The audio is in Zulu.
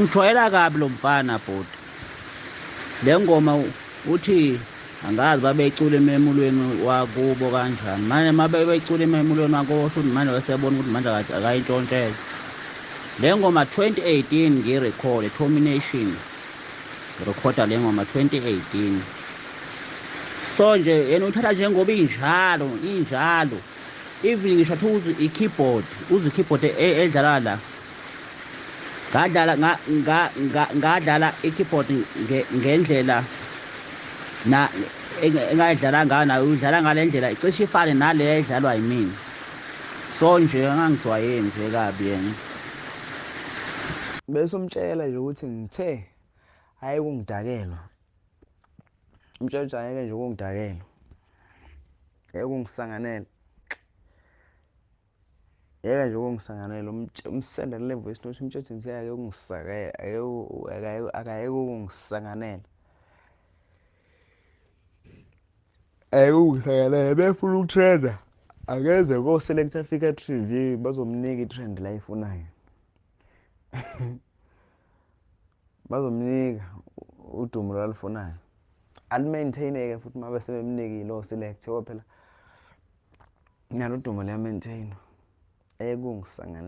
Ungijwayela kabi lo mfana bhuti. Le ngoma uthi angazi babeyicula ememulweni wakubo kanjani. Manje uma bebeyicula ememulweni wakubo shuthi manje wesebona ukuthi manje akayintshontshele. Le ngoma 2018 ngiyirekhode, Termination. Ngirekhoda le ngoma 2018. So nje yena uthatha njengoba injalo, injalo. Even ngisho athi uzwe i-keyboard, uzwe i-keyboard edlala la. Ngadlala ngadlala i-keyboard ngendlela na engayidlala ngayo nayo udlala ngale ndlela icishe ifane nale edlalwa yimina. So nje angangijwayeli nje kabi yena. Bese umtshela nje ukuthi ngithe hayi kungidakelwa. Umtshela ukuthi ayeke nje ukungidakelwa. Yeke ukungisanganela. Yeke nje ukungisanganela umsendele le voice note umtshela ukuthi ngithe ayeke ukungisakela akayeke ukungisanganela. Ayeke ukungisanganela befuna ukutrenda. Akeze ko-Select Africa TV bazomnika i-trend la ayifunayo. Bazomnika udumo lwalufunayo. Alimaintain-ke futhi uma bese bemnikile o-Select ngoba phela nalo udumo liya-maintain-wa. Ayeke ukungisanganela.